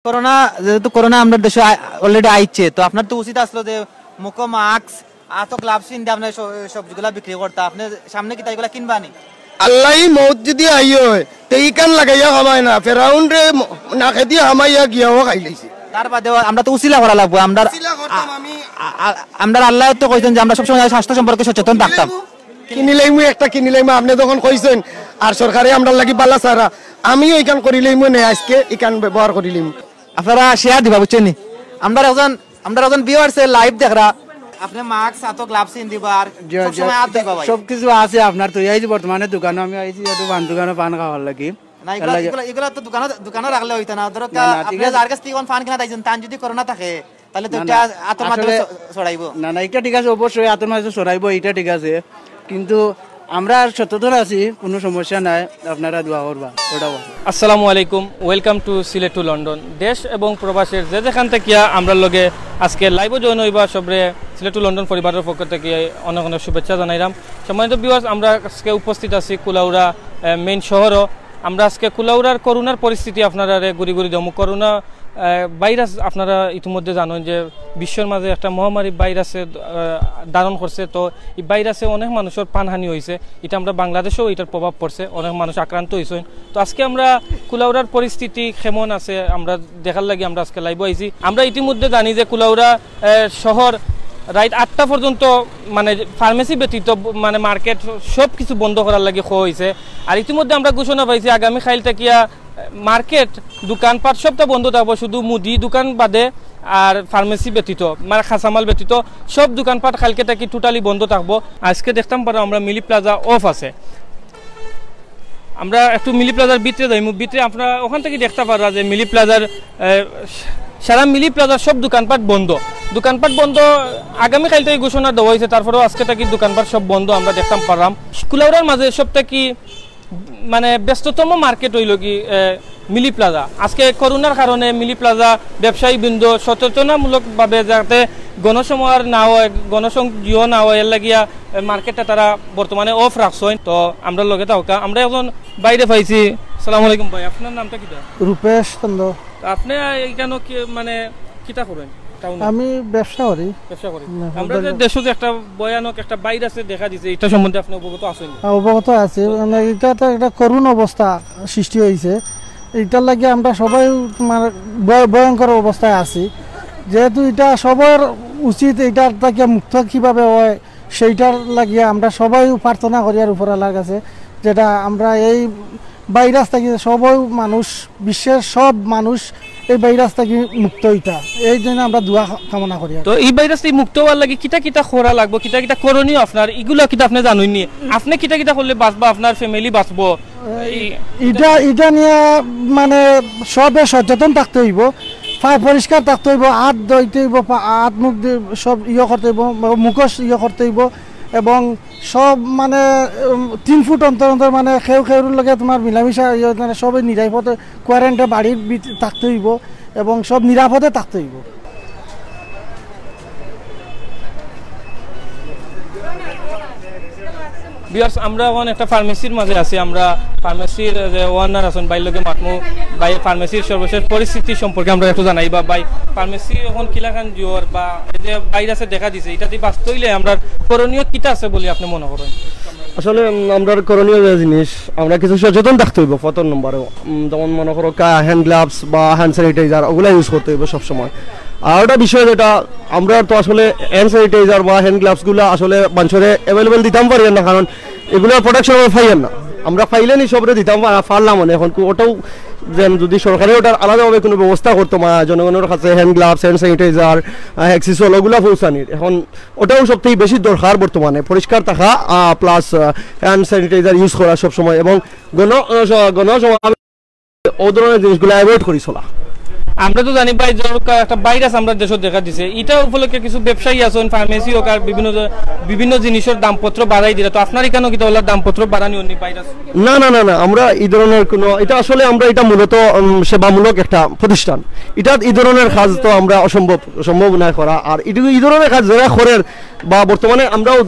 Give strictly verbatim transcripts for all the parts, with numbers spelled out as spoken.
করোনা, যেহেতু করোনা আমরার দেশো অলরেডি আইছে, তো আপনার তো উচিত আসলো যে মুখো মাস্ক, আতো গ্লাভস পিন্দে আপনার স-, সবজিগুলা বিক্রি করতা। আপনি সামনে কিতা ইগুলা কিনবা নি? আল্লাহ, মউত যদি আই অয়, তে ইখান লাগাইয়া হামায় না, ফেরাউন রে ম-, নাকেদি হামাইয়া গিয়াও খাইলাইছে। তার বাদেও আমরা তো উছিলা করা লাগবো। আমরার উছিলা করতাম আ-, আমি। আ-, আ-, আমরার আল্লায় তো কইছইন যে আমরা সবসময় স্বাস্থ্য সম্পর্কে সচেতন থাকতাম। কিনিলাইমু একটা, কিনিলাইমু, আপনে যখন কইছইন, আর সরকারে আমরার লাগি বালা সারা, আমিও ইখান করিলাইমু নে, আইজকে ইখান ব্যবহার করিলাইমু। আপনারা শেয়ার দিবা, বুঝছইন নি? আমরার একজন, আমরার একজন ভিউয়ার্সে লাইভ দেখরা। আপনে মাস্ক, আতো গ্লাভস পিন্দিবা আর জি, জি। সবসময় আত ধুইবা ভাই। সবকিছু আছে আপনার, তো এই যে বর্তমানে দোকানো আমি আইছি, একটু পান দোকানো পান খাওয়ার লাগি। না, এর ইগুলা, লাগি ইগুলা, ইগুলা তো দোকানো, দোকানো রাখলে অইতো না। ধরো না, না, ঠিক আপনি আছে। যার কাছ থাকি অখন পান কিনা তাইছইন, তান যদি করোনা থাকে, তাহলে তো না, এটা না, আতর মাধ্যমে আসলে ছ-, ছড়াইবো। না, না, এটা ঠিক আছে, অবশ্যই আতর মাধ্যমে ছড়াইবো, এটা ঠিক আছে। কিন্তু আমরা সচেতন আছি, কোনো সমস্যা নাই, আপনারা দোয়া করবা, ওটা বলো। আসসালামু আলাইকুম, welcome to Sylhet to London. দেশ এবং প্রবাসের যে যেখান থাকিয়া আমরার লগে আজকে লাইভও জয়েন অইবা, সবরে সিলেট to লন্ডন পরিবারের পক্ষ থাকি অনেক অনেক শুভেচ্ছা জানাইরাম। সম্মানিত ভিউয়ার্স, আমরা আজকে উপস্থিত আছি কুলাউড়া, আহ, মেইন শহরও। আমরা আজকে কুলাউড়ার করোনার পরিস্থিতি আপনারারে ঘুরি ঘুরি দেমু। করোনা, আহ, ভাইরাস আপনারা ইতিমধ্যে জানইন যে বিশ্বর মাঝে একটা মহামারী ভাইরাসে, আহ, ধারণ করছে। তো এই ভাইরাসে অনেক মানুষর প্রাণহানি অইছে। এটা আমরা বাংলাদেশেও এটার প্রভাব পড়ছে, অনেক মানুষ আক্রান্ত অইছইন। তো আজকে আমরা কুলাউড়ার পরিস্থিতি কেমন আছে আমরা দেখার লাগি আমরা আজকে লাইভও আইছি। আমরা ইতিমধ্যে জানি যে কুলাউড়া, আহ, শহর রাইত আটটা পর্যন্ত মানে ফার্মেসি ব্যতীত ব-, মানে মার্কেট সব কিছু বন্ধ করার লাগি কওয়া অইছে। আর ইতিমধ্যে আমরা ঘোষণা পাইছি আগামী কাইল থাকিয়া, আহ, মার্কেট দোকানপাট সবটা বন্ধ থাকবো, শুধু মুদি দোকান বাদে আর ফার্মেসি ব্যতীত, মানে কাঁচামাল ব্যতীত সব দোকানপাট কাইলকে থাকি টোটালি বন্ধ থাকবো। আজকে দেখতাম পারো আমরা মিলি প্লাজা অফ আছে। আমরা একটু মিলি প্লাজার ভিতরে যাইমু, ভিতরে আপনারা ওখান থাকি দেখতা পাররা যে মিলি প্লাজার, আহ, সারা মিলি প্লাজার সব দোকানপাট বন্ধ। দোকানপাট বন্ধ, আগামী কাইল থাকি ঘোষণা দেওয়া অইছে, তারপরেও আজকে থাকি দোকানপাট সব বন্ধ আমরা দেখতাম পারলাম। কুলাউড়ার মাঝে সব থাকি মানে ব্যস্ততম মার্কেট অইলো কি, আহ, মিলি প্লাজা। আজকে করোনার কারণে মিলি প্লাজা ব্যবসায়ী বৃন্দ সচেতনামূলকভাবে যাতে গণসমাহার না হয়, গণসংযোগ না হয়, এর লাগিয়া, আহ, মার্কেটটা তারা বর্তমানে অফ রাখছইন। তো আমরার লগে থাকউক্কা, আমরা একজন ভাইরে পাইছি। সালাম আলাইকুম ভাই, আপনার নামটা কিতা? রূপেশ চন্দ্র। তো আপনি এখানে কি, মানে, কিতা করেন টাউনো? আমি ব্যবসা করি। ব্যবসা করেন। না, আমরা যে ব্যবসা। দেশো যে একটা ভয়ানক একটা ভাইরাসে দেখা দিছে, এটা সম্বন্ধে আপনি অবগত আছইন? হ্যাঁ, অবগত আছি। মানে, এটা তো একটা করুণ অবস্থা সৃষ্টি হয়েছে। এটার লাগি আমরা সবাই, মানে, ভয়-, ভয়ঙ্কর অবস্থায় আছি। যেহেতু এটা সবার উচিত, এটার থেকে মুক্ত কিভাবে হয়, সেইটার লাগি আমরা সবাই প্রার্থনা করি আর উপরওয়ালার কাছে, যেটা আমরা এই ভাইরাস থেকে সবাই মানুষ, বিশ্বের সব মানুষ এই ভাইরাস থেকে মুক্ত হইতা, এই জন্য আমরা দোয়া কামনা করি আর কি। তো এই ভাইরাস থেকে মুক্ত হওয়ার লাগি কিতা কিতা করা লাগবো, কিতা কিতা করণীয় আপনার, ইগুলা কিতা আপনি জানইন নি? আপনি কিতা কিতা করলে বাঁচবা, আপনার ফ্যামিলি বাঁচবো? এই এটা, এটা নিয়ে মানে সবে সচেতন থাকতে হইব, পা পরিষ্কার থাকতে হইব, হাত ধুইতে হইব, পা-, হাত মুখ দিয়ে সব ইয়ে করতে হইব, মুখোশ ইয়ে করতে হইব, এবং সব মানে, উম, তিন ফুট অন্তর অন্তর মানে কেউ কেউর লগে তোমার মিলামিশা ইয়ে, মানে সবে নিরাপদে কোয়ারেন্টাইন বাড়ির ভিত-, থাকতে হইব এবং সব নিরাপদে থাকতে হইব। ভিউয়ার্স, আমরা এখন একটা ফার্মেসির মাঝে আছি। আমরা ফার্মেসির যে ওনার আছেন, ভাইর লগে মাতমু। ভাই, ফার্মেসির সর্বশেষ পরিস্থিতি সম্পর্কে আমরা একটু জানাই বা ভাই, ফার্মেসি এখন কিলাখান জিওর বা এই যে ভাইরাসে দেখা দিছে, এটা দিয়ে বাঁচতে হইলে আমরা করণীয় কিতা আছে বলে আপনি মনে করেন? আসলে, উম, আমরার করণীয় যে জিনিস, আমরা কিছু সচেতন থাকতে হইব প্রথম নম্বরে। উম, যেমন মনে করো কা-, হ্যান্ড গ্লাভস বা হ্যান্ড স্যানিটাইজার ওগুলা ইউজ করতে হইব সবসময়। আর একটা বিষয় যেটা, আমরা তো আসলে হ্যান্ড স্যানিটাইজার বা হ্যান্ড গ্লাভসগুলা আসলে মানুষরে অ্যাভেলেবল দিতাম পারি না, কারণ এগুলোর প্রোডাকশন আমরা পাইয়ার না। আমরা পাইলে নি সবরে দিতাম পা-, পারলাম মানে। এখন কো-, ওটাও যেন যদি সরকারে ওটার আলাদাভাবে কোনো ব্যবস্থা করতো, মা, জনগণের কাছে হ্যান্ড গ্লাভস, হ্যান্ড স্যানিটাইজার, আহ, অ্যাক্সিসল ওগুলা পৌঁছানির। এখন ওটাও সবথেকে বেশি দরকার বর্তমানে, পরিষ্কার থাকা, আহ, প্লাস, আহ, হ্যান্ড স্যানিটাইজার ইউজ করা সবসময় এবং গণ, আহ, স-, গণসমাবেশ ও ধরনের জিনিসগুলো অ্যাভয়েড করি চলা। আমরা তো জানি ভাই, ধরো কা-, একটা ভাইরাস আমরা দেশে দেখা দিছে, এটা উপলক্ষে কিছু ব্যবসায়ী আছেন, ফার্মেসি হোক আর বিভিন্ন জ-, বিভিন্ন জিনিসের দামপত্র বাড়াই দিলে, তো আপনার এখানেও কিতা ওলা দামপত্র বাড়ানি অইনি ভাইরাস? না, না, না, না, আমরা এই ধরনের কোনো, এটা আসলে আমরা এটা মূলত, উম, সেবামূলক একটা প্রতিষ্ঠান, এটা এই ধরনের কাজ তো আমরা অসম্ভব, সম্ভব নয় করা। আর এটা, এই ধরনের কাজ যারা করেন বা বর্তমানে আমরাও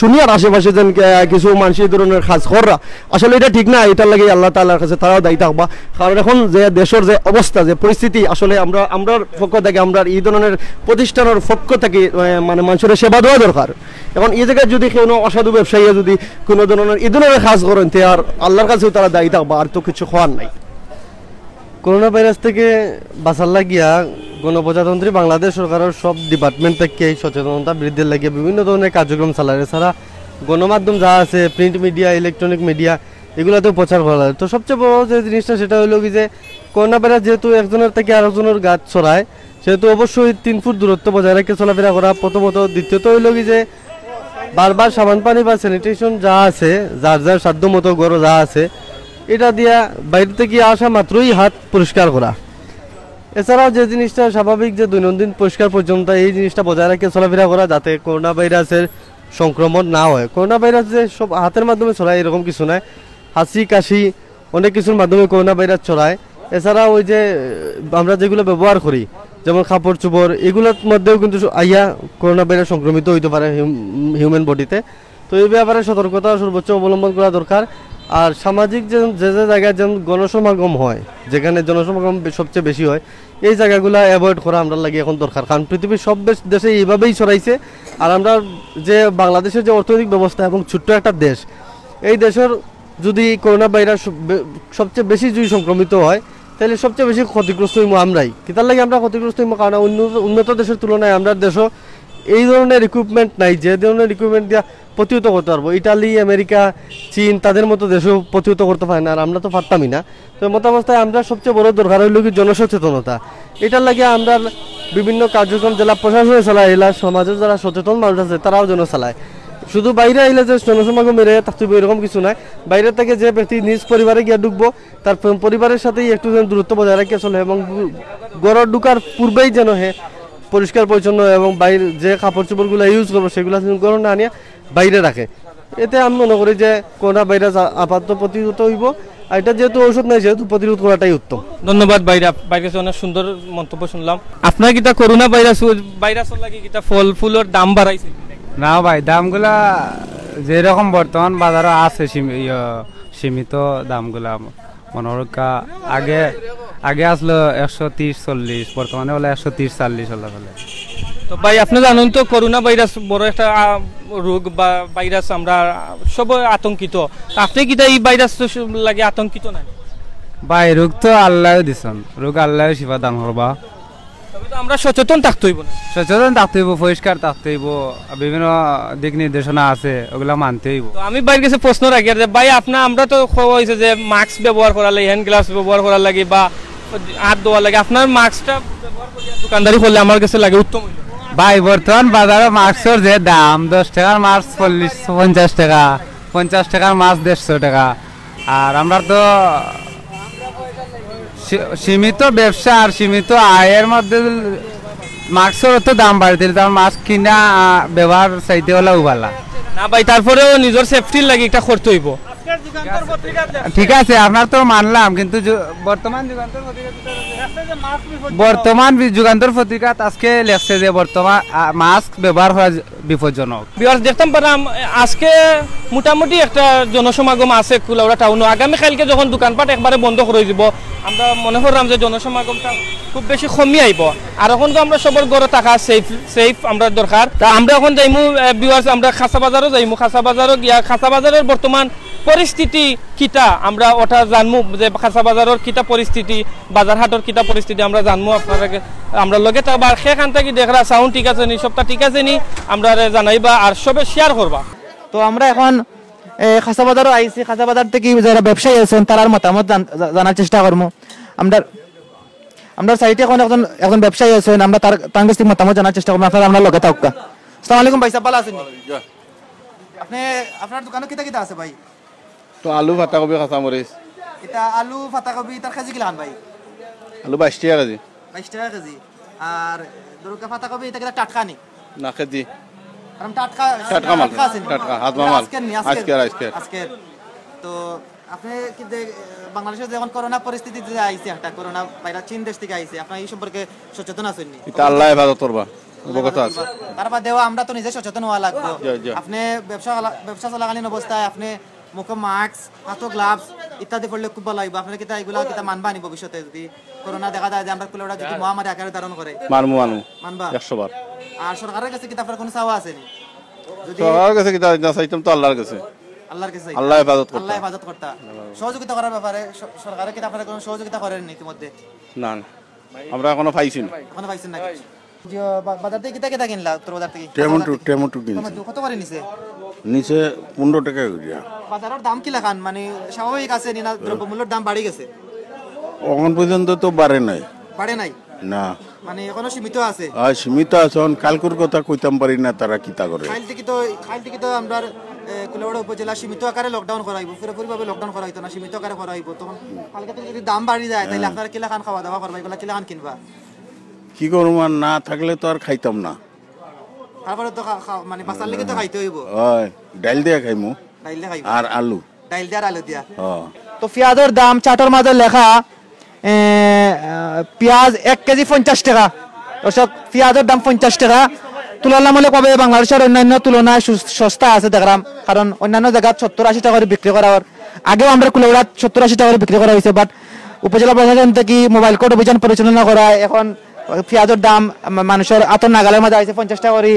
শুনি আর আশেপাশে যেন, আহ, কিছু মানুষ এই ধরনের কাজ কররা, আসলে এটা ঠিক না। এটার লাগি আল্লাহ তাআলার কাছে তারাও দায়ী থাকবা। কারণ এখন যে দেশের যে অবস্থা, যে পরিস্থিতি, আসলে আমরা, আমরার পক্ষ থাকি, আমরার ই ধরনের প্রতিষ্ঠানর পক্ষ থাকি, আহ, মানে, মানষরে সেবা দেওয়া দরকার। এখন ই জাগাত যুদি কুনু অসাধু ব্যবসায়ীয়ে যুদি কুনু ধরনের ই ধরনের কাজ করইন, তে আর আল্লার কাছেউ তারা দায়ী থাকবা, আর তো কিচ্ছু কওয়ার নাই। করোনা ভাইরাস থাকি বাঁচার লাগিয়া গণপ্রজাতন্ত্রী বাংলাদেশ সরকারর সব department থাকি এই সচেতনতা বৃদ্ধির লাগিয়া বিভিন্ন ধরনের কার্যক্রম চালার। এছাড়া গণমাধ্যম যা আছে, print media, electronic media, এগুলাতেও প্রচার করা লাগে। তো সবচেয়ে বড় যে জিনিসটা, সেটা অইলো কি যে করোনা ভাইরাস যেহেতু একজনর থাকি আরোজনর গাত ছড়ায়, সেহেতু অবশ্যই তিন ফুট দূরত্ব বজায় রাখিয়া চলাফেরা করা প্রথমত। দ্বিতীয়ত অইলো কি যে বারবার সাবান পানি বা sanitation যা আছে, যার যার সাধ্য মতো ঘরো যা আছে, ইটা দিয়া বাইর থাকি আসা মাত্রই হাত পরিষ্কার করা। এছাড়াও যে জিনিসটা স্বাভাবিক, যে দৈনন্দিন পরিষ্কার পরিচ্ছন্নতা, এই জিনিসটা বজায় রাখিয়া চলাফেরা করা, যাতে করোনা ভাইরাসের সংক্রমণ না হয়। করোনা ভাইরাস যে সব হাতের মাধ্যমে ছড়ায়, এরকম কিছু নাই। হাঁচি, কাশি, অনেক কিছুর মাধ্যমে করোনা ভাইরাস ছড়ায়। এছাড়া ওই যে, আহ, আমরা যেগুলো ব্যবহার করি, যেমন কাপড় চোপড়, এগুলোর মধ্যেও কিন্তু স-, আইয়া করোনা ভাইরাস সংক্রমিত হইতে পারে হিউম-, হিউম্যান বডিতে। তো এই ব্যাপারে সতর্কতা সর্বোচ্চ অবলম্বন করা দরকার। আর সামাজিক যে, যে, যে জায়গায় যেন গণসমাগম হয়, যেখানে জনসমাগম বে-, সবচেয়ে বেশি হয়, এই জায়গাগুলা অ্যাভয়েড করা আমরার লাগি এখন দরকার। কারণ পৃথিবীর সব বেশ-, দেশে এইভাবেই ছড়াইছে। আর আমরা যে বাংলাদেশের যে অর্থনৈতিক ব্যবস্থা এবং ছোট্ট একটা দেশ, এই দেশের যদি করোনা ভাইরাস বে-, সবচেয়ে বেশি যদি সংক্রমিত হয়, তাহলে সবচেয়ে বেশি ক্ষতিগ্রস্ত হইমু আমরাই। কিতার লাগি আমরা ক্ষতিগ্রস্ত হইমু? কারণ উন্নত, উন্নত দেশের তুলনায় আমরার দেশও এই ধরনের ইকুইপমেন্ট নাই, যে ধরনের ইকুইপমেন্ট দিয়া প্রতিহত করতে পারবো। ইটালি, আমেরিকা, চীন, তাদের মতো দেশও প্রতিহত করতে পারে না, আর আমরা তো পারতামই না। তো মতাবস্থায় আমরা সবচেয়ে বড় দরকার হইল কি জনসচেতনতা। এটার লাগি আমরা বিভিন্ন কার্যক্রম জেলা প্রশাসনে চালাই, এলা সমাজের যারা সচেতন মানুষ আছে তারাও যেন চালায়। শুধু বাইরে আইলে যে জনসমাগম এড়িয়ে থাকতে হবে এরকম কিছু নাই। বাইরে থেকে যে ব্যক্তি নিজ পরিবারে গিয়া ঢুকবো, তার প-, পরিবারের সাথেই একটু যেন দূরত্ব বজায় রাখিয়া চলে এবং গু-, ঘরো ঢুকার পূর্বেই যেন হে পরিষ্কার পরিচ্ছন্ন এবং বাইরে যে কাপড় চোপড়গুলো ইউজ করবো সেগুলো যেন ঘরো না আনিয়া বাইরে রাখে। এতে আমি মনে করি যে করোনা ভাইরাস আ-, আপাতত প্রতিরোধ হইব। আর এটা যেহেতু ঔষধ নাই, সেহেতু প্রতিরোধ করাটাই উত্তম। ধন্যবাদ ভাইরা, ভাইর কাছে অনেক সুন্দর মন্তব্য শুনলাম। আপনার কিতা করোনা ভাইরাস, ভাইরাসর লাগি কিতা ফল ফুলর দাম বাড়াইছে? না ভাই, দামগুলা যেরকম বর্তমান বাজারো আছে সীমি-, ইয়ে, সীমিত দামগুলা। মনে হয় কা-, আগে, আগে আসলো একশো তিরিশ চল্লিশ, বর্তমানে হলো একশো তিরিশ চল্লিশ হলো ফেলে। তো ভাই, আপনি জানেন তো করোনা ভাইরাস বড় একটা, আহ, রোগ বা ভাইরাস, আমরা সব আতঙ্কিত। তো আপনি কিতা এই ভাইরাস তো সু-, লাগে আতঙ্কিত না? ভাই, রোগ তো আল্লাহ দিছন, রোগ আল্লাহ শিফা দান করবা। তবে তো আমরা সচেতন থাকতে হইব না? সচেতন থাকতে হইব, পরিষ্কার থাকতে হইব, বিভিন্ন দিক নির্দেশনা আছে, ওগুলা মানতে হইব। তো আমি ভাইর কাছে প্রশ্ন রাখি আর যে ভাই, আপনার, আমরা তো কওয়া হয়েছে যে মাস্ক ব্যবহার করার লাগি, হ্যান্ড গ্লাভস ব্যবহার করার লাগি বা হাত ধোয়ার লাগি, আপনার মাস্কটা ব্যবহার করিয়া দোকানদারি করলে আমার কাছে লাগে উত্তম হইল। ভাই, বর্তমান বাজারে মাস্কর যে দাম, দশ টাকার মাস্ক চল্লিশ, পঞ্চাশ টাকা, পঞ্চাশ টাকার মাস্ক দেড়শো টাকা। আর আমরা তো সী-, সীমিত ব্যবসা আর সীমিত আয়ের মধ্যে মাস্কর তো দাম বাড়িয়ে দিলে তো আমার মাস্ক কিনা, আহ, ব্যবহার চাইতে হলে উবালা। না ভাই, তারপরেও নিজের সেফটির লাগি একটা করতে হইব। ঠিক আছে, আপনার তো মানলাম, কিন্তু যু-, বর্তমান যুগান্তর পত্রিকাত বর্তমান বি-, যুগান্তর পত্রিকাত আজকে লেখছে যে বর্তমান, আহ, মাস্ক ব্যবহার করা বিপজ্জনক। ভিউয়ার্স, দেখতাম পারলাম আজকে মোটামুটি একটা জনসমাগম আছে কুলাউড়া টাউনো। আগামী কালকে যখন দোকানপাট একবারে বন্ধ করে দিব, আমরা মনে করলাম যে জনসমাগমটা খুব বেশি কমি আইব। আর এখন তো আমরা সবর ঘরে থাকা সেফ, সেফ আমরা দরকার। তা আমরা এখন যাইমু, আহ, ভিউয়ার্স, আমরা খাসা বাজারও যাইমু। খাসা বাজারও গিয়া খাসা বাজারের বর্তমান পরিস্থিতি কিতা আমরা ওটা জানমু, যে খাসা বাজারের কিতা পরিস্থিতি, বাজার হাটর কিতা পরিস্থিতি আমরা জানমু। আপনারা কে-, আমরা লগে থাকবা। আর সেখান থেকে দেখরা সাউন্ড ঠিক আছে নি, সবটা ঠিক আছে নি, আমরা জানাইবা আর সবে শেয়ার করবা। তো আমরা এখন, এ, খাসা বাজারও আইছি, খাসা বাজার থেকে যারা ব্যবসায়ী আছেন তারার মতামত জান-, জা-, জানার চেষ্টা করবো। আমরা, আমরা সাইডে এখন একজন, একজন ব্যবসায়ী আছেন, আমরা তার, তার কাছ থেকে মতামত জানার চেষ্টা করবো। আপনারা আমরা লগে থাকুকা। আসসালামু আলাইকুম ভাই সাহেব, ভালো আছেন নি? আপনি, আপনার দোকানে কিতা কিতা আছে ভাই? তো আলু, পাতাকপি, কাঁচামরিচ। এটা আলু, পাতাকপি, তার কেজি কিলান ভাই? আলু বাইশ টাকা কেজি। বাইশ টাকা কেজি। আর ধরুন পাতাকপি, এটা কিলা টাটকা নি? না, কেজি। কারণ টাটকা, টাটকা মাল, টাটকা আছে নি? টাটকা, হাত মাল। আজকের নি, আজকের। আজকের, আজকের। আজকের। তো আপনি কি যে, বাংলাদেশে যখন করোনা পরিস্থিতি যে আইছে, একটা করোনা ভাইরাস চীন দেশ থেকে আইছে, আপনি এই সম্পর্কে সচেতন আছেন নি? এটা আল্লাহ হেফাজত করবা, অবগত আছে। তার বাদেও আমরা তো নিজে সচেতন হওয়া লাগবো। জি, জি। আপনি ব্যবসা, ব্যবসা চলাকালীন অবস্থায় আপনি মুখো মাস্ক, হাতো গ্লাভস ইত্যাদি পরলে খুব ভালা অইবো। আপনারা কিতা ইগুলা কিতা মানবা নি ভবিষ্যতে, যদি করোনা দেখা যায় যে আমরার কুলাউড়া যদি মহামারী আকারে ধারণ করে? মানমু, মানমু। মানবা? একশো বার। আর সরকারর গেছে কিতা আপনারার কুনু চাওয়া আছে নি? যদি সরকারর গেছে কিতা না চাইতাম তো আল্লাহর গেছে। আল্লাহর গেছে আল্লাহ হেফাজত করতা। আল্লাহ হেফাজত করতা। সহযোগিতা করার ব্যাপারে স-, সরকারে কিতা আপনারার কুনু সহযোগিতা করের নি ইতিমধ্যে? না, না। আমরা এখনো পাইছি না। এখনো পাইছেন না কিছু? জি, বা-, বাজার থাকি কিতা কিতা কিনলা, উত্তর বাজার থাকি? টমেটো, টমেটো কিনছি। টমেটো কত করি নিছে? নিচে পনেরো টাকা করিয়া। বাজারর দাম কিলাখান, মানে স্বাভাবিক আছে নি না, দ্রব্যমূল্যর দাম বাড়ি গেছে? অখন পর্যন্ত তো বাড়ে নাই। বাড়ে নাই? না। মানে এখনো সীমিত আছে? আর সীমিত আছে, অখন কালকুর কথা কইতাম পারি না তারা কিতা করে। কাইল থাকি তো, কাইল থাকি তো আমরার, এ, কুলাউড়া উপজেলা সীমিত আকারে লকডাউন করা অইবো, পুরোপুরি ভাবে লকডাউন করা অইতো না, সীমিত আকারে করা অইবো। তখন কালকে তো যদি দাম বাড়ি যায়, তাইলে আপনারা কিলাখান খাওয়া দাওয়া করবা, ইগুলা কিলাখান কিনবা? কি করবো, আর না থাকলে তো আর খাইতাম না। তারপরে তো খা-, খা-, মানে বাঁচার লাগি তো খাইতে অইবো। ওই ডাইল দিয়া খাইমু। ডাইল দিয়া খাইবো। আর আলু। ডাইল দিয়া আর আলু দিয়া। হ্যাঁ। তো পিয়াজর দাম চার্টর মাঝে লেখা, এ, আহ, পিয়াজ এক কেজি পঞ্চাশ টাকা। দর্শক, পিয়াজর দাম পঞ্চাশ টাকা। তুলনামূলকভাবে বাংলাদেশর অন্যান্য তুলনায় সু-, সস্তা আছে দেখলাম, কারণ অন্যান্য জাগাত সত্তর আশি টাকা করি বিক্রি করা অর। আগেও আমরার কুলাউড়াত সত্তর আশি টাকা করি বিক্রি করা অইছে, but উপজেলা প্রশাসন থাকি মোবাইল কোর্ট অভিযান পরিচালনা করায় এখন পিয়াজর দাম মা-, মানষর আতর নাগালর মাঝে আইছে, পঞ্চাশ টাকা করি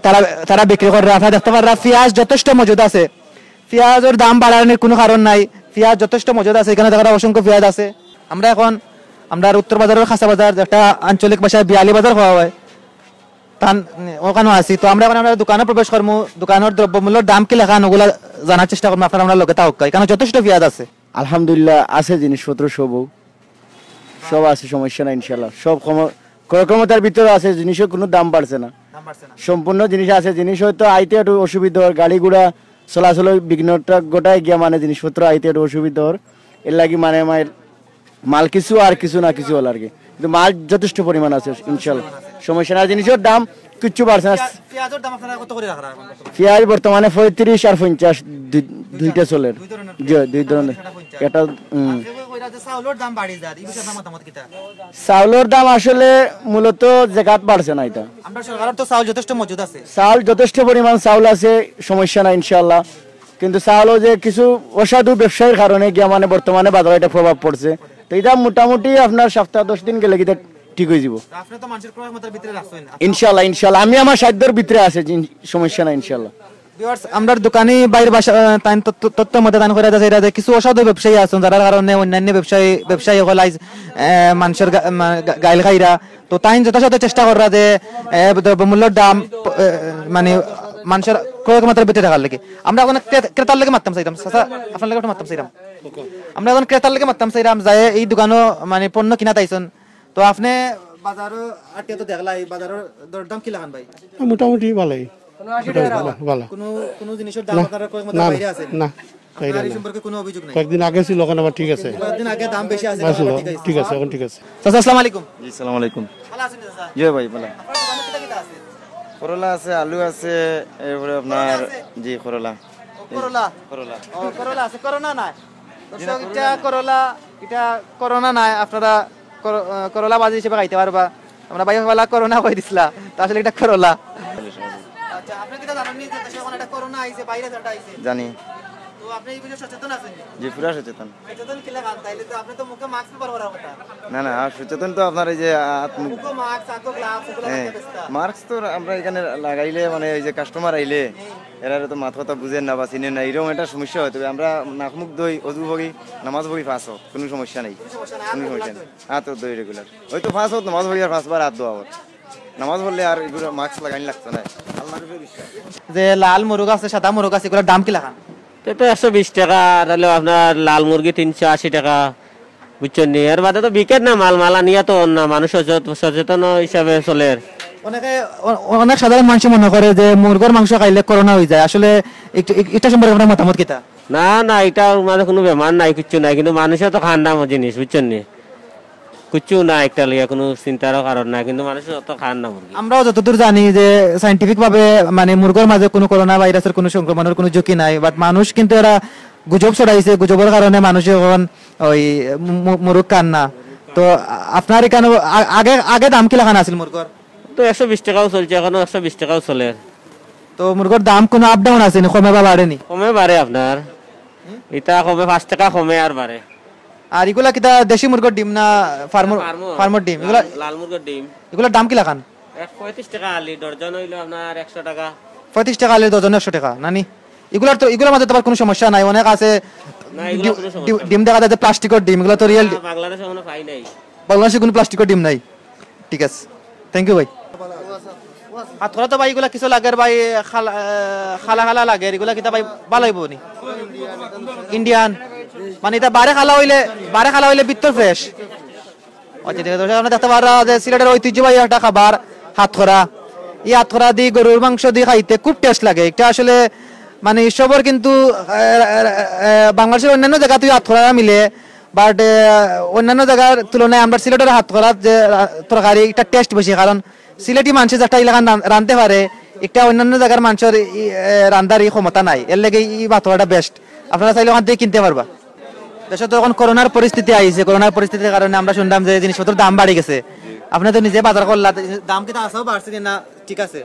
তারা, তারা বিক্রি কররা। আপনারা দেখতা পাররা পিয়াজ যথেষ্ট মজুদ আছে। পিয়াজর দাম বাড়ানির কুনু কারণ নাই, পিয়াজ যথেষ্ট মজুদ আছে, ইখানো দেখরা অসংখ্য পিয়াজ আছে। আমরা এখন, আমরার উত্তর বাজারর কাঁচা বাজার, যেটা আঞ্চলিক ভাষায় বিয়ালি বাজার কওয়া অয়, তান, অখানো আছি। তো আমরা এখন আমরার দোকানো প্রবেশ করমু, দোকানর দ্রব্যমূল্যর দাম কিলাখান অগুলা জানার চেষ্টা করমু, আপনারা আমরার লগে থাকউক্কা। ইখানো যথেষ্ট পিয়াজ আছে। আলহামদুলিল্লাহ, আছে জিনিসপত্র সবও, সব আছে, সমস্যা নাই ইনশাল্লাহ। সব ক্ষম-, ক্রয় ক্ষমতার ভিতরে আছে, জিনিসও কুনু দাম বাড়ছে না, সম্পূর্ণ জিনিস আছে। জিনিস হয়তো আইতে একটু অসুবিধা অর, গাড়ি ঘোড়া চলাচলর বিঘ্নটা ঘটায় গিয়া মানে জিনিসপত্র আইতে একটু অসুবিধা অর, এর লাগি মানে আমার মাল কিছু আর কিছু না কিছু অর আর কি, কিন্তু মাল যথেষ্ট পরিমাণ আছে ইনশাল্লাহ, সমস্যা নাই। আর জিনিসর দাম কিচ্ছু বাড়ছে না। পিয়াজর দাম আপনারা কত করি রাখরা এখন? পিয়াজ বর্তমানে পঁয়ত্রিশ আর পঞ্চাশ দুই-, দুইটা চলের। জি, দুই ধরনের। এটা, হুম। কইরা যে চাউলর দাম বাড়ি যায়, এই বিষয়ে আপনার মতামত কিতা? চাউলর দাম আসলে মূলত জাগাত বাড়ছে না এটা। আমরার সরকারর তো চাউল যথেষ্ট মজুদ আছে। চাউল যথেষ্ট পরিমাণ চাউল আছে, সমস্যা নাই ইনশাল্লাহ। কিন্তু চাউলও যে কিছু অসাধু ব্যবসায়ীর কারণে গিয়া মানে বর্তমানে বাজারে এটা প্রভাব পড়ছে। তো এটা মোটামুটি আপনার সপ্তাহ দশ দিন গেলে কিতা ঠিক অই যিবো। তো আপনি তো মানষর ক্রয় ক্ষমতার ভিতরে রাখছেন। ইনশাল্লাহ, ইনশাল্লাহ, আমি আমার সাধ্যর ভিতরে আছে, জিন-, সমস্যা নাই ইনশাল্লাহ। Viewers, আমরার দোকানি ভাইর বাসা, আহ, তাইন তথ্য, তথ্য মতে তাইন কইরা যে এটা যে কিছু অসাধু ব্যবসায়ী আছেন, যারার কারণে অন্যান্য ব্যবসায়ী, ব্যবসায়ী অকল আইজ, আহ, মানষর গা-, মা-, গা-, গাইল খাইরা। তো তাইন যথাসাধ্য চেষ্টা কররা যে, আহ, দ্রব্যমূল্যর দাম, আহ, মানে মানষর ক্রয় ক্ষমতার ভিতরে রাখার লাগি। আমরা এখন ক্রে-, ক্রেতার লগে মাততাম চাইরাম, চাচা, আপনার লগে একটু মাততাম চাইরাম। আমরা এখন ক্রেতার লগে মাততাম চাইরাম, যায় এই দোকানো মানে পণ্য কিনাত আইছন। তো আপনি বাজারো আটিয়া তো দেখলা, এই বাজারর দরদাম কিলাখান ভাই? মোটামুটি ভালোই। কোনো আশি টাকা ভালো, ভালো। কোনো, কোনো জিনিসর দাম না, আপনার ক্রয় ক্ষমতা না, বাইরে আছে? না, আপনার বাইরে এই না। সম্পর্কে কোনো অভিযোগ নাই? কয়েকদিন আগে ছিল, এখন আবার ঠিক আছে। কয়েকদিন আগে দাম বেশি আছে, না, ছিল, এখন আবার ঠিক আছে। ঠিক আছে, এখন ঠিক আছে। চাচা, আসসালামু আলাইকুম। জি, সালাম আলাইকুম। ভালো আছেন চাচা? জি ভাই, ভালো। আপনার দোকানে কিতা কিতা আছে? করলা আছে, আলু আছে, এরপরে আপনার, করলা আছে? জি, করলা। ও, করলা। করলা। ও, করলা আছে, করোনা নাই। দর্শক, এটা করলা, এটা করোনা নাই, আপনারা কর-, আহ, করলা ভাজি হিসেবে খাইতা পারবা। আমরা ভাই বলা করোনা কই দিছলা, তো আসলে এটা করলা। আচ্ছা, আপনি কিতা জানেন নি যে দেশে এখন একটা করোনা আইছে, ভাইরাস একটা আইছে? জানি। তো আপনি এই বিষয়ে সচেতন আছেন নি? জি, পুরা সচেতন। সচেতন কিলাখান? তাইলে তো আপনি তো মুখে মাস্ক ব্যবহার করার কথা। না, না, আর সচেতন তো আপনার এই যে হাত মুখ, মুখে মাস্ক, হাতো গ্লাভস, এগুলো হ্যাঁ, লাগাইতে ব্যস্ত। মাস্ক তো আমরা এখানে লাগাইলে মানে এই যে কাস্টমার আইলে এরা তো মাত কথা বুঝেন না বা চিনেন না, এরকম একটা সমস্যা হয়। তবে আমরা নাক মুখ ধুই, অজু করি, নামাজ পড়ি পাঁচ ওয়াক্ত, কোনো সমস্যা নেই। সমস্যা নাই, কোনো হাত সমস্যা ধুই। নেই। হাত ধুই রেগুলার। ওই তো পাঁচ ওয়াক্ত নামাজ পড়ি আর পাঁচবার হাত ধোয়া হয়। নামাজ পড়লে আর এগুলো মাস্ক লাগানি লাগতো না। আল্লাহর উপরে বিশ্বাস। যে লাল মুরগ আছে, সাদা মুরগ আছে, এগুলোর দাম কিলাখান? এটা তো একশো বিশ টাকা, আর হলো আপনার লাল মুরগি তিনশো আশি টাকা, বুঝছেন নি? এর বাদে তো বিকের না মাল, মাল আনিয়া তো অর না, মানুষ সচেত-, সচেতন হিসাবে চলের। অনেকে, অ-, অনেক সাধারণ মানুষ মনে করে যে মুরগর মাংস খাইলে করোনা হয়ে যায়, আসলে একটু, এ-, এটা সম্পর্কে আপনার মতামত কিতা? না, না, এটার মাঝে কোনো বেমার নাই, কিচ্ছু নাই, কিন্তু মানুষে তো খান না জিনিস, বুঝছেন নি? কিচ্ছু না, একটা লিয়া কোনো চিন্তারও কারণ নাই, কিন্তু মানুষে তো খান না মুরগি। আমরাও যতদূর জানি যে সায়েন্টিফিক ভাবে মানে মুরগর মাঝে কোনো করোনা ভাইরাসের কোনো সংক্রমণের কোনো ঝুঁকি নাই, বাট মানুষ কিন্তু এরা গুজব ছড়াইছে, গুজবর কারণে মানুষ এখন ওই মু-, মু-, মুরগ খান না। তো আ-, আপনার এখানে আ-, আগে, আগে দাম কিলাখান আছিল মুরগর? তো একশো বিশ টাকাও চলছে, এখনো একশো বিশ টাকাও চলের। তো মুরগর দাম কোনো আপ ডাউন আছে নি, কমে বা বাড়ে নি? কমে বাড়ে আপনার। ইটা কমে পাঁচ টেকা কমে আর বাড়ে। আর ইগুলা কিতা দেশি মুরগর ডিম না ফার্মর? ফার্মর। ফার্মর ডিম। ইগুলা, লাল, লাল মুরগর ডিম। ইগুলার দাম কিলাখান? এক পঁয়ত্রিশ টেকা আলি, ডর্জন অইলো আপনার একশো টেকা। পঁয়ত্রিশ টেকা আলি, ডর্জন একশো টেকা, নানি? ইগুলার তো, ইগুলার মাঝে তো আবার কুনু সমস্যা নাই, অনেক আছে। না, ইগুলার ডিম, কুনু সমস্যা ডিম, নাই। ডিম দেখা যায় যে প্লাস্টিকর ডিম, ইগুলা তো রিয়েল না, ডিম। বাংলাদেশে কুনু পাই নাই। বাংলাদেশে কুনু প্লাস্টিকর ডিম নাই। ঠিক আছে, থ্যাংক ইউ ভাই। হাতকরা তো ভাই ইগুলা কিছু লাগের ভাই, খালা, আহ, খালা খালা লাগের, ইগুলা কিতা ভাই ভালা অইবো নি? ইন্ডিয়ান, মানে ইটা বারে খালা অইলে, বারে খালা অইলে ভিতর ফ্রেশ। আচ্ছা, ঠিক আছে, দর্শক, আপনারা দেখতা পাররা যে সিলেটের ঐতিহ্যবাহী একটা খাবার হাতকরা। ই হাতকরা দি গরুর মাংস দি খাইতে খুব টেস্ট লাগে। ইটা আসলে মানে সবর কিন্তু, আহ, আহ, আহ, বাংলাদেশের অন্যান্য জাগাত ই হাতকরা মিলে, বাট অন্যান্য জাগার তুলনায় আমরা সিলেটের হাতকরার যে রা-, তরকারি, ইটা টেস্ট বেশি, কারণ সিলেটি মানষে যেটা ইলাখান রান-, রানতে পারে, ইটা অন্যান্য জাগার মানষর ই, এ, রান্দার ই ক্ষমতা নাই, এর লাগি ই হাতকরাটা বেস্ট। আপনারা চাইলে অখান থাকি কিনতে পারবা। দেশো তো অখন করোনার পরিস্থিতি আইছে, করোনার পরিস্থিতির কারণে আমরা শুনলাম যে জিনিসপত্রর দাম বাড়ি গেছে। আপনে তো নিজে বাজার করলা, দাম কিতা আছেও বাড়ছে কি না ঠিক আছে?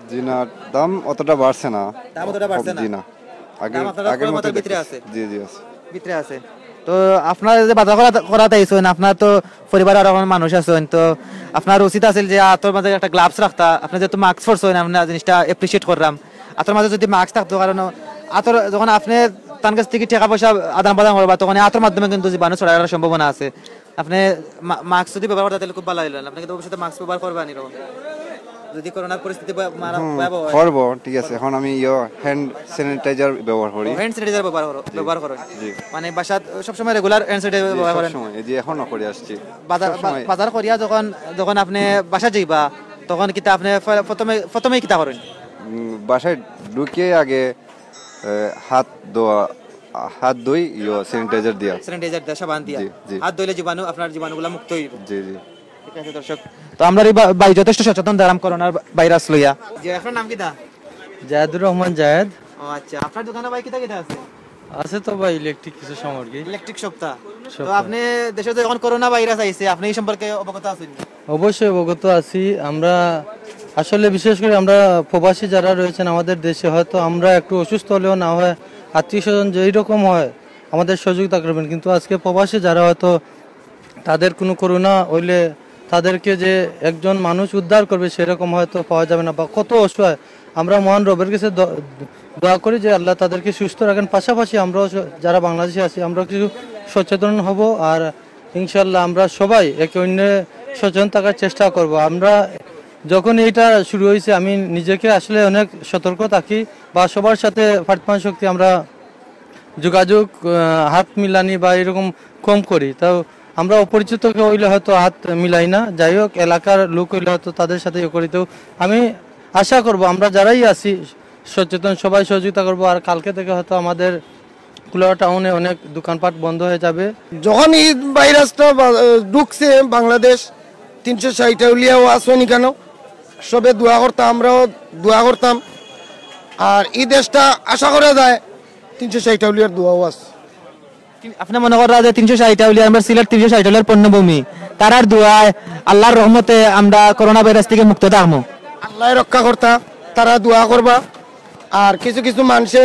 জি না, দাম অতটা বাড়ছে না। দাম অতটা বাড়ছে না? জি না। আগে, দাম আপনারা আগের মতো মতো ভিতরে দেখতেছি। আছে? জি, জি, আছে। ভিতরে আছে। তো আপনারা যে বাজার করা, করাত আইছইন, আপনার তো পরিবারো আরো অখন মানুষ আছইন, তো আপনার উচিত আছিল যে আতর মাঝে একটা গ্লাভস রাখতা। আপনে যেহেতু মাস্ক পরছইন, আমরা জিনিসটা অ্যাপ্রিশিয়েট করলাম। আতর মাঝে যদি মাস্ক থাকতো, কারণ আতর যখন আপনে তান গেছ থাকি টেকা পয়সা আদান প্রদান করবা, তখন আতর মাধ্যমে কিন্তু জীবাণু ছড়াইবার সম্ভাবনা আছে। আপনে মা-, মাস্ক যদি ব্যবহার করতা, তাইলে খুব ভালা অইলো। আপনে কিন্তু ভবিষ্যতে মাস্ক ব্যবহার করবা নি এরকম? যদি করোনার পরিস্থিতি ভয়া-, মারা-, হুম, ভয়াবহ অয়। করবো, ঠিক আছে। অখন আমি ইয়ো হ্যান্ড স্যানিটাইজার ব্যবহার করি। ও, হ্যান্ড স্যানিটাইজার ব্যবহার করো, জি, ব্যবহার করো। জি। মানে বাসাত সবসময় রেগুলার হ্যান্ড স্যানিটাইজার জি, ব্যবহার করেন? সবসময়। এই যে এখনো করে আসছি। বাজার, সবসময়। বা-, বাজার করিয়া যখন, যখন আপনে বাসাত যাইবা, তখন কিতা আপনে ফ-, প্রথমে, প্রথমেই কিতা করেন? উম, বাসায় ঢুকে আগে এ, হাত ধোয়া, হাত ধুই, ইয়ো, স্যানিটাইজার দিয়া। স্যানিটাইজার দিয়া, সাবান দিয়া। জি, জি। হাত ধুইলে জীবাণু, আপনার জীবাণুগুলা মুক্ত অইবো। জি, জি। ঠিক আছে, দর্শক। তো আমরার ই বা-, ভাই যথেষ্ট সচেতন ধরাম করোনার ভাইরাস লইয়া। জি, আপনার নাম কিতা? জায়েদুর রহমান জায়েদ। ও আচ্ছা, আপনার দোকানো ভাই কিতা কিতা আছে? আছে তো ভাই, ইলেকট্রিক কিছু সামগ্রী। ইলেকট্রিক শপটা। তো শপটা। আপনে দেশো তো অখন করোনা ভাইরাস আইছে, আপনে ই সম্পর্কে অবগত আছইন নি? অবশ্যই অবগত আছি। আমরা আসলে বিশেষ করে আমরা প্রবাসী যারা রয়েছেন আমাদের দেশে, হয়তো আমরা একটু অসুস্থ হলেও না হয় আত্মীয় স্বজন যেই রকম হয় আমাদের সহযোগিতা করবেন, কিন্তু আজকে প্রবাসী যারা হয়তো তাদের কোনো করোনা হইলে তাদেরকে যে একজন মানুষ উদ্ধার করবে সেরকম হয়তো পাওয়া যাবে না, বা কত অসহায়। আমরা মহান রবের কাছে দ-, দোয়া করি যে আল্লাহ তাদেরকে সুস্থ রাখেন। পাশাপাশি আমরাও স-, যারা বাংলাদেশে আছি, আমরাও কিছু সচেতন হব। আর ইনশাল্লাহ আমরা সবাই একে অন্যে সচেতন থাকার চেষ্টা করব। আমরা যখন এইটা শুরু হয়েছে, আমি নিজেকে আসলে অনেক সতর্ক থাকি বা সবার সাথে পার্থমান শক্তি আমরা যোগাযোগ, আহ, হাত মিলানি বা এরকম কম করি। তাও আমরা অপরিচিতকে হইলে হয়তো হাত মিলাই না, যাই হোক, এলাকার লোক হইলে হয়তো তাদের সাথে ইয়ে করি। তো আমি আশা করব আমরা যারাই আছি সচেতন, সবাই সহযোগিতা করব। আর কালকে থেকে হয়তো আমাদের কুলাউড়া টাউনে অনেক দোকানপাট বন্ধ হয়ে যাবে। যখন এই ভাইরাসটা বা-, ঢুকছে বাংলাদেশ, তিনশো ষাট আউলিয়াও আছইন কেন, সবে দোয়া করতাম, আমরাও দোয়া করতাম। আর এই দেশটা আশা করা যায় তিনশো ষাট আউলিয়ার দোয়াও আছে। আপনে মনে কররা যে তিনশো ষাট আউলিয়া, আমরার সিলেট তিনশো ষাট আউলিয়ার পণ্যভূমি, তারার দোয়ায়, আল্লাহর রহমতে আমরা করোনা ভাইরাস থাকি মুক্ত থাকমু। আল্লায় রক্ষা করতা, তারা দোয়া করবা। আর কিছু কিছু মানষে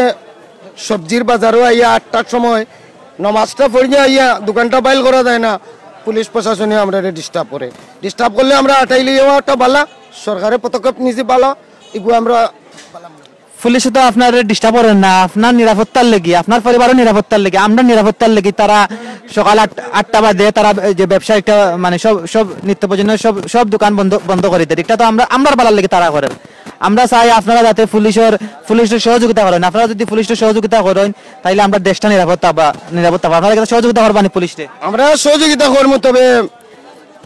সবজির বাজারো আইয়া আটটার সময় নমাজটা পড়িয়া আইয়া দোকানটা বাইল করা যায় না, পুলিশ প্রশাসনে আমরারে ডিস্টার্ব করে। ডিস্টার্ব করলে আমরা আটাইলিয়াও একটা বালা, সরকারে পদক্ষেপ নিছে বালা, ইগু আমরা পুলিশে তো আপনারে ডিস্টার্ব করের না, আপনার নিরাপত্তার লাগি, আপনার পরিবারর নিরাপত্তার লাগি, আমরার নিরাপত্তার লাগি তারা সকাল আট, আটটা বাদে তারা এই যে ব্যবসা একটা মানে সব, সব নিত্য প্রয়োজনীয় সব, সব দোকান বন্ধ, বন্ধ করি দের। ইটা তো আমরা, আমরার বালার লাগি তারা করের। আমরা চাই আপনারা যাতে পুলিশর, পুলিশর সহযোগিতা করইন। আপনারা যদি পুলিশর সহযোগিতা করইন, তাইলে আমরার দেশটা নিরাপদ থাকবা, নিরাপদ থাকবা। আপনারা কিতা সহযোগিতা করবা নি পুলিশরে? আমরা সহযোগিতা করমু, তবে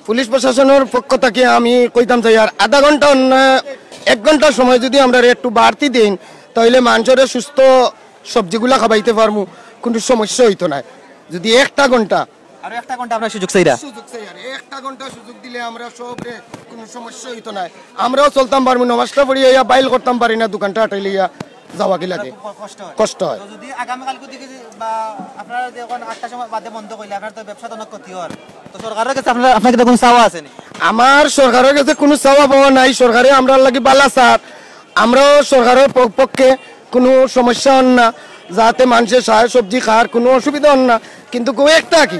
পুলিশ প্রশাসনর পক্ষ থাকি আমি কইতাম চাই, আর আধা ঘন্টা অন্য এক ঘন্টার সময় যদি আমরারে একটু বাড়তি দেইন, তাইলে মানষরে সুস্থ সবজিগুলা খাবাইতে পারমু, কুনু সমস্যা অইতো নায়। যদি একটা ঘন্টা আরো একটা ঘন্টা আপনার সুযোগ চাইরা। সুযোগ চাই আর একটা ঘন্টা সুযোগ দিলে আমরা সবরে কুনু সমস্যা অইতো নায়। আমরাও চলতাম পারমু, নমাজটা পড়িয়া ইয়া বাইল করতাম পারি না, দোকানটা আটাইলিয়া যাওয়া কি লাগে। খুব কষ্ট হয়। কষ্ট হয়। তো যদি আগামীকালকে দেখি যে বা আপনারা যে এখন আটটার সময় বাদে বন্ধ করলে আপনার তো ব্যবসা তো অনেক ক্ষতি হয়। তো সরকারের কাছে আপনার, আপনার কিতা কুনু চাওয়া আছে নি? আমার সরকারের কাছে কুনু চাওয়া পাওয়া নাই, সরকারে আমরার লাগি বালা স্যার, আমরাও সরকারের প-, পক্ষে কুনু সমস্যা অর না। যাতে মানষে শাক সবজি খাওয়ার কুনু অসুবিধা অর না। কিন্তু কয়েকটা কি,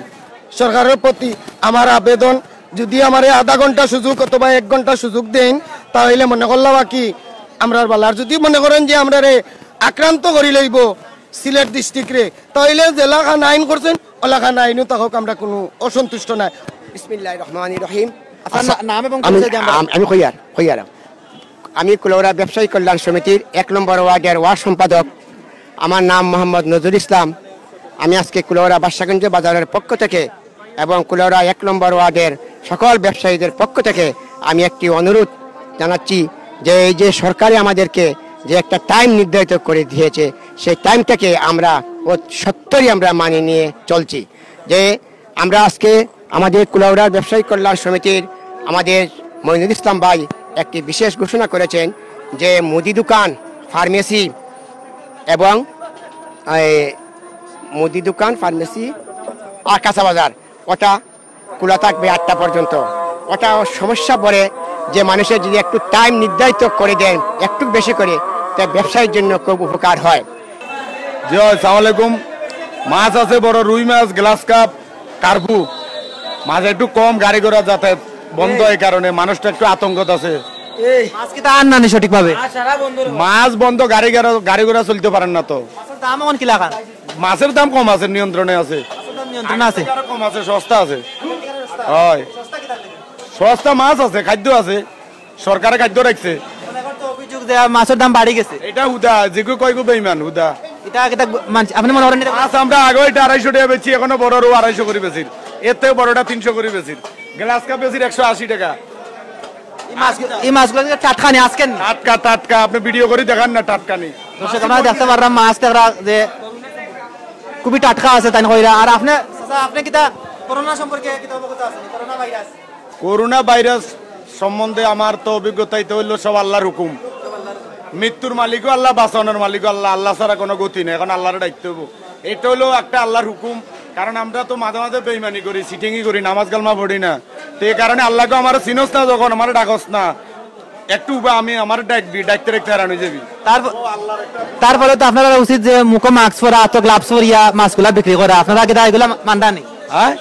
সরকারের প্রতি আমার আবেদন, যদি আমারে আধা ঘন্টা সুযোগ অথবা এক ঘন্টা সুযোগ দেইন, তাইলে মনে করলাম আর কি আমরার বালার। যদি মনে করেন যে আমরারে আক্রান্ত করি লইবো সিলেট ডিস্ট্রিক্টরে, তাইলে যেলাখান আইন করছইন, ওলাখান আইনও থাকউক, আমরা কুনু অসন্তুষ্ট নাই। বিসমিল্লাহির রহমানির রহিম। আপনার আচ্ছা, না-, নাম এবং আমি পরিচয় দিয়ে আমরা আম- আমি খৈয়ার খৈয়ার আমি কুলাউড়া ব্যবসায়ী কল্যাণ সমিতির এক নম্বর ওয়ার্ডের ওয়ার্ড সম্পাদক। আমার নাম মোহাম্মদ নজরুল ইসলাম। আমি আজকে কুলাউড়া বাদশাগঞ্জ বাজারের পক্ষ থেকে এবং কুলাউড়া এক নম্বর ওয়ার্ডের সকল ব্যবসায়ীদের পক্ষ থেকে আমি একটি অনুরোধ জানাচ্ছি যে এই যে সরকারে আমাদেরকে যে একটা টাইম নির্ধারিত করে দিয়েছে, সেই টাইমটাকে আমরা ও সত্তরই আমরা মানিয়ে নিয়ে চলছি। যে আমরা আজকে আমাদের কুলাউড়ার ব্যবসায়ী কল্যাণ সমিতির আমাদের মইনুল ইসলাম ভাই একটি বিশেষ ঘোষণা করেছেন যে মুদি দোকান, ফার্মেসি এবং এই মুদি দোকান, ফার্মেসি আর কাঁচা বাজার, ওটা খোলা থাকবে আটটা পর্যন্ত। ওটা সমস্যা পড়ে যে মানুষের যদি একটু টাইম নির্ধারিত করে দেন, একটু বেশি করে, তা ব্যবসায়ীর জন্য খুব উপকার হয়। জি, আসসালামু আলাইকুম। মাছ আছে বড়, রুই মাছ, গ্লাস কাপ, কার্পু। মাছ একটু কম, গাড়ি ঘোড়া যাতায়াত বন্ধ, এই কারণে মানুষটা একটু আতঙ্কত আছে। মাছ কিতা আনরা নি সঠিকভাবে? মাছ বন্ধ, গাড়ি ঘোড়া গাড়ি ঘোড়া চলতে পারেন না তো। মাছের দাম অখন কিলাখান? মাছের দাম কম আছে, নিয়ন্ত্রণে আছে। মাছের দাম নিয়ন্ত্রণ আছে। আরো কম আছে, সস্তা আছে। হয়, সস্তা মাছ আছে, খাদ্য আছে, সরকারে খাদ্য রাখছে। এখন তো অভিযোগ যে মাছের দাম বাড়ি গেছে। এটা হুদা, যেগু কয়গু বেইমান হুদা। এটা কিতা মানছি, আপনি মনে করেন এটা? মাছ আমরা আগেও এটা আড়াইশো টাকা বেচি, এখনো বড় রু আড়াইশো করে বেচির, এর থেকে বড়টা তিনশো করে বেচির, গ্লাস কাপ বেচির একশো আশি টাকা। এই মাছ, এই মাছগুলো কি টাটকা নি, আজকের নি? টাটকা, টাটকা, আপনি ভিডিও করে দেখান না, টাটকা নি। দর্শক, আমরা দেখতে পারলাম মাছ দেখরা যে খুবই টাটকা আছে তাই কইরা। আর আপনি, চাচা, আপনি কিতা করোনা সম্পর্কে কিতা অবগত আছেন? Corona virus. করোনা ভাইরাস সম্বন্ধে আমার তো অভিজ্ঞতা, এটা হইলো সব আল্লাহর হুকুম। মৃত্যুর মালিকও আল্লাহ, বাঁচানোর মালিকও আল্লাহ, আল্লাহ ছাড়া কোনো গতি নেই। এখন আল্লাহরে ডাকতে হইব। এটা হইলো একটা আল্লাহর হুকুম, কারণ আমরা তো মাঝে মাঝে বেইমানি করি, চিটিংই করি, নামাজ কালমা পড়ি না। তো এই কারণে আল্লাহকে আমার চিনস না, যখন আমার ডাকস না, একটু উবা আমি আমার ডাকবি, ডাকতে ডাকতে হারান হয়ে যাবি। তার তার ফলে তো আপনারা উচিত যে মুখো মাস্ক পরা, হাতো গ্লাভস পরিয়া মাছগুলা বিক্রি করা, আপনারা কিতা এগুলা মানরা নি? হ্যাঁ,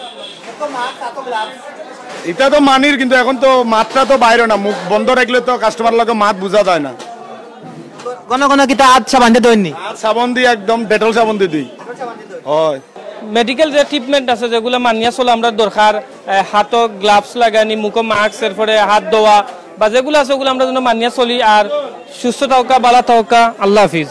এটা তো মানির, কিন্তু এখন তো মাছটা তো বাইরে না, মুখ বন্ধ রাখলে তো কাস্টমার লগে মাত বুঝা যায় না। ঘন ঘন কিতা হাত সাবান দিয়ে ধইন নি? আর সাবান দিয়ে, একদম ডেটল সাবান দিয়ে দিই। হয়। মেডিকেল যে ট্রিটমেন্ট আছে, যেগুলা মানিয়া চলা আমরার দরকার, এ, হাতো গ্লাভস লাগানি, মুখো মাস্ক, এরপরে হাত ধোয়া বা যেগুলা আছে, ওগুলা আমরা যেন মানিয়া চলি। আর সুস্থ থাকা, বালা থাকা, আল্লাহ হাফিজ।